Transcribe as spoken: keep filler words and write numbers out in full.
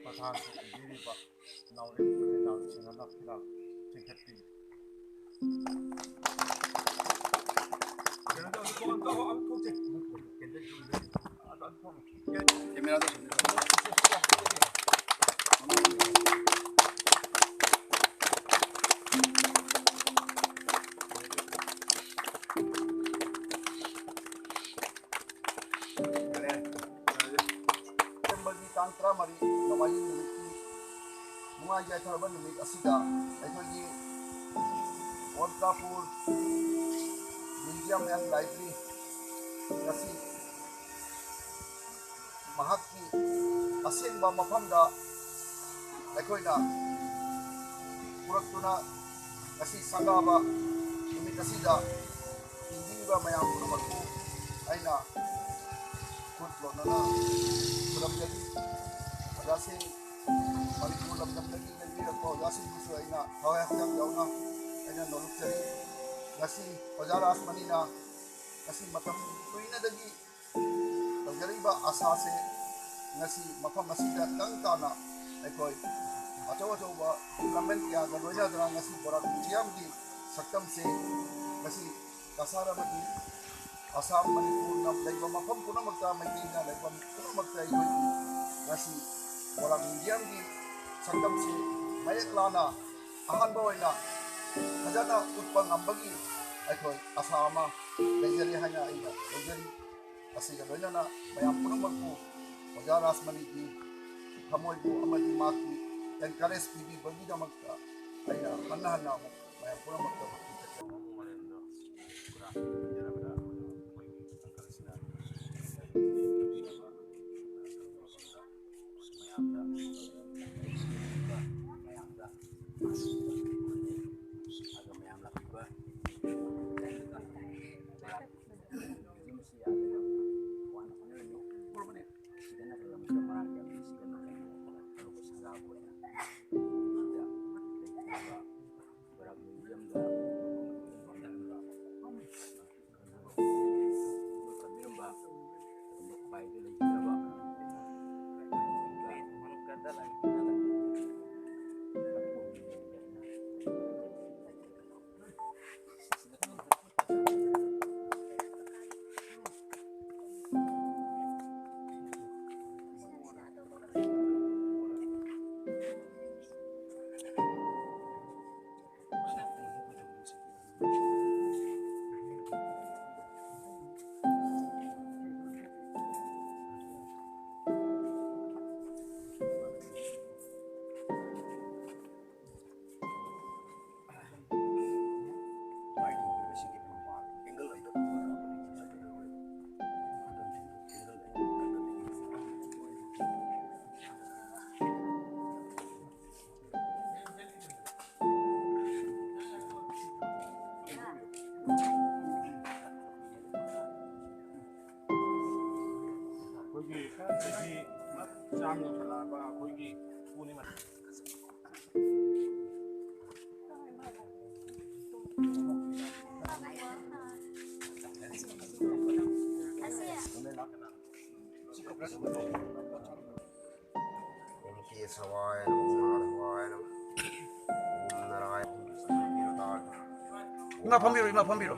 ꯄ꯭ꯔꯊꯥꯟ ꯄꯤꯕꯤꯔꯤꯕ ꯅꯥꯎꯔꯦꯝ ꯁꯨꯔꯦꯟꯗ꯭ꯔ ꯁꯤꯡꯍꯅ ꯐꯤꯔꯥꯜ ꯆꯤꯡꯈꯠꯄꯤ꯫ ꯗꯤꯁꯦꯝꯕꯔꯒꯤ ꯇꯥꯡ ꯇꯔꯥꯃꯔꯤ ꯅꯣꯡꯃꯥꯏꯖꯤꯡ ꯅꯨꯃꯤꯠꯀꯤ ꯅꯨꯡꯉꯥꯏ ꯌꯥꯏꯐꯔꯕ ꯅꯨꯃꯤꯠ ꯑꯁꯤꯗ ꯑꯩꯈꯣꯏꯒꯤ ꯑꯣꯜꯀꯥꯄꯨꯔ Museum and Library ꯉꯁꯤ ꯃꯍꯥꯛꯀꯤ ꯑꯁꯦꯡꯕ ꯃꯐꯝꯗ ꯑꯩꯈꯣꯏꯅ ꯄꯨꯔꯛꯇꯨꯅ ꯉꯁꯤ ꯁꯪꯒꯥꯕ ꯅꯨꯃꯤꯠ ꯑꯁꯤꯗ ꯇꯤꯟꯕꯤꯔꯤꯕ ꯃꯌꯥꯝ ꯄꯨꯝꯅꯃꯛꯄꯨ ꯑꯩꯅ ꯈꯨꯠ ꯂꯣꯟꯅꯅ ꯈꯨꯔꯨꯝꯖꯔꯤ꯫ ꯑꯣꯖꯥꯁꯤꯡ, ꯃꯅꯤꯄꯨꯔ ꯂꯝꯗꯝꯗꯒꯤ ꯂꯦꯡꯕꯤꯔꯛꯄ ꯑꯣꯖꯥꯁꯤꯡꯕꯨꯁꯨ ꯑꯩꯅ ꯊꯋꯥꯏ ꯍꯛꯆꯥꯡ ꯌꯥꯎꯅ ꯑꯩꯅ ꯅꯣꯂꯨꯛꯆꯔꯤ꯫ ꯉꯁꯤ ꯑꯣꯖꯥ ꯔꯥꯖꯃꯅꯤꯅ ꯉꯁꯤ ꯃꯇꯝ ꯀꯨꯏꯅꯗꯒꯤ ꯇꯧꯖꯔꯛꯏꯕ ꯑꯁꯥꯁꯦ ꯉꯁꯤ ꯃꯐꯝ ꯑꯁꯤꯗ ꯇꯪ ꯇꯥꯅ ꯑꯩꯈꯣꯏ ꯑꯆꯧ ꯑꯆꯧꯕ development ꯀꯌꯥꯒ ꯂꯣꯏꯅꯗꯅ ꯉꯁꯤ ꯕꯣꯔꯥꯛ Museumꯒꯤ ꯁꯛꯇꯝꯁꯦ ꯉꯁꯤ ꯀꯁꯥꯔ ꯑꯃꯗꯤ ꯑꯁꯥꯝ, ꯃꯅꯤꯄꯨꯔꯅ ꯂꯩꯕ ꯃꯐꯝ ꯄꯨꯝꯅꯃꯛꯇ, ꯃꯩꯇꯩꯅ ꯂꯩꯐꯝ ꯄꯨꯝꯅꯃꯛꯇ ꯑꯩꯈꯣꯏ ꯉꯁꯤ ꯕꯣꯔꯥꯛ Museumꯒꯤ ꯁꯛꯇꯝꯁꯤ ꯃꯌꯦꯛ ꯂꯥꯅ ꯑꯍꯥꯟꯕ ꯑꯣꯏꯅ ꯐꯖꯅ ꯎꯠꯄ ꯉꯝꯕꯒꯤ ꯑꯩꯈꯣꯏ ꯑꯁꯥ ꯑꯃ ꯂꯩꯖꯔꯤ ꯍꯥꯏꯅ ꯑꯩꯅ ꯂꯧꯖꯔꯤ꯫ ꯑꯁꯤꯒ ꯂꯣꯏꯅꯅ ꯃꯌꯥꯝ ꯄꯨꯝꯅꯃꯛꯄꯨ ꯑꯣꯖꯥ ꯔꯥꯖꯃꯅꯤꯒꯤ ꯊꯃꯣꯏꯕꯨ ꯑꯃꯗꯤ ꯃꯍꯥꯛꯀꯤ encourage ꯄꯤꯕꯤꯕꯒꯤꯗꯃꯛꯇ ꯑꯩꯅ ꯍꯟꯅ ꯍꯟꯅ ꯑꯃꯨꯛ ꯃꯌꯥꯝ ꯄꯨꯝꯅꯃꯛꯇ ꯃꯈꯣꯡ ꯊꯦꯛꯆꯔꯤ꯫ ꯃꯌꯥꯝꯗ ꯑꯗꯣ ꯃꯌꯥꯝ ꯂꯥꯛꯄꯤꯕ ꯌꯨꯝꯁꯤ ꯌꯥꯗꯅ ꯋꯥꯅ ꯍꯣꯠꯅꯔꯝꯃꯤ꯫ ꯁꯤꯗ ꯅꯠꯇ꯭ꯔꯒ ꯃꯔꯥꯡ ꯀꯥꯏꯅ ꯁꯤꯗ ꯅꯠꯇ꯭ꯔꯒ ꯁꯪꯒꯥꯕ ꯑꯣꯏꯅ ꯁꯤꯗ ꯂꯩꯇ꯭ꯔꯤꯕ ꯕꯣꯔꯥꯛ Museumꯗ ꯈꯟꯕꯤꯔꯝꯕ ꯎꯄꯥꯏꯗꯨ ꯂꯩꯇ꯭ꯔꯕ ꯆꯥꯝ ꯌꯧꯁꯜꯂꯛꯑꯕ ꯑꯩꯈꯣꯏꯒꯤ ꯄꯨꯔꯅꯤꯃꯥ꯫ ꯀꯦꯁꯋꯥꯌ ꯅꯃꯣ, ꯃꯥꯙꯋꯥꯌ ꯅꯃꯣ, ꯅꯥꯔꯥꯌ-, ꯏꯃꯥ ꯐꯝꯕꯤꯔꯣ, ꯏꯃꯥ ꯐꯝꯕꯤꯔꯣ꯫